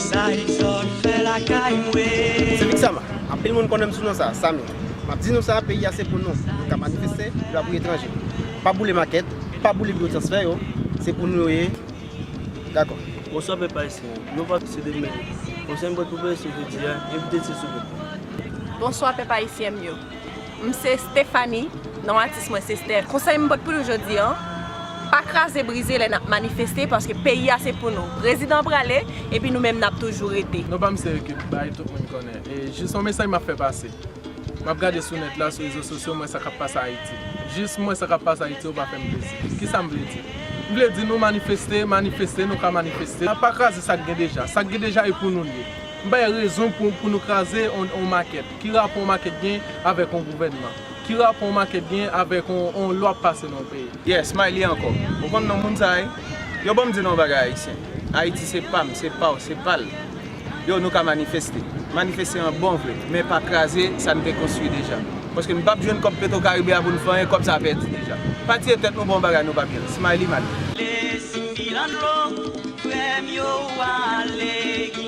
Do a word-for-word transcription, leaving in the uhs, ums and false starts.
Sa egzòd fè lakay mwen. Se Big Sama. Anpil moun konnen m sou non sa, Sami. M ap di nou sa, peyi a se pou nou. Nou ka manifeste, li pa pou etranje. Pa boule makèt, pa boule biwo transfè yo. Se pou nou yo ye. Dakò. Bonswa pèp ayisyen. Nou pa se demen. Konsèy m pou pèp ayisyen jodi a, evite tire sou pèp. Bonswa pèp ayisyen m yo. M se Stephanie, non atis mwen se Steph. Konsèy m pot pou nou jodi an, pa kraze brize lè n ap manifeste, paske peyi a se pou nou. Prezidan prale, epi nou menm n ap toujou rete. Non pa m se ekip, bay tout moun konnen. E jis yon mesaj m ap fè pase. M ap gade sou nèt la, sou rezo sosyo, m wè sa k ap pase Ayiti. Jis m wè sa k ap pase Ayiti, ou pa fè m plezi. Kisa m vle di? M vle di nou manifeste, manifeste, nou ka manifeste. Pa kraze sa k gen deja. Sa k gen deja e pou nou l ye. M pa wè rezon pou, pou nou kraze on, on makèt. Ki rapò on makèt gen avèk on gouvènman? Ki rapò on makèt gen avèk on, on lwa k pase nan yon peyi? Yeah, Smiley ankò. Ou konn non moun sa ye? Yo ban m di nou yon bagay ayisyen. Ayiti se pa m, se pa w, se pa l. Yo, nou ka manifeste. Manifeste an bon vre, men pa kraze sa n te konstwi deja. Paske n p ap jwenn kòb Petro Caribe a pou n fè anyen, kòb sa pèdi deja. Pa tiye tèt nou pou yon bagay nou p ap jwenn. Smiley Mad. Lespilando, frè m yo ale.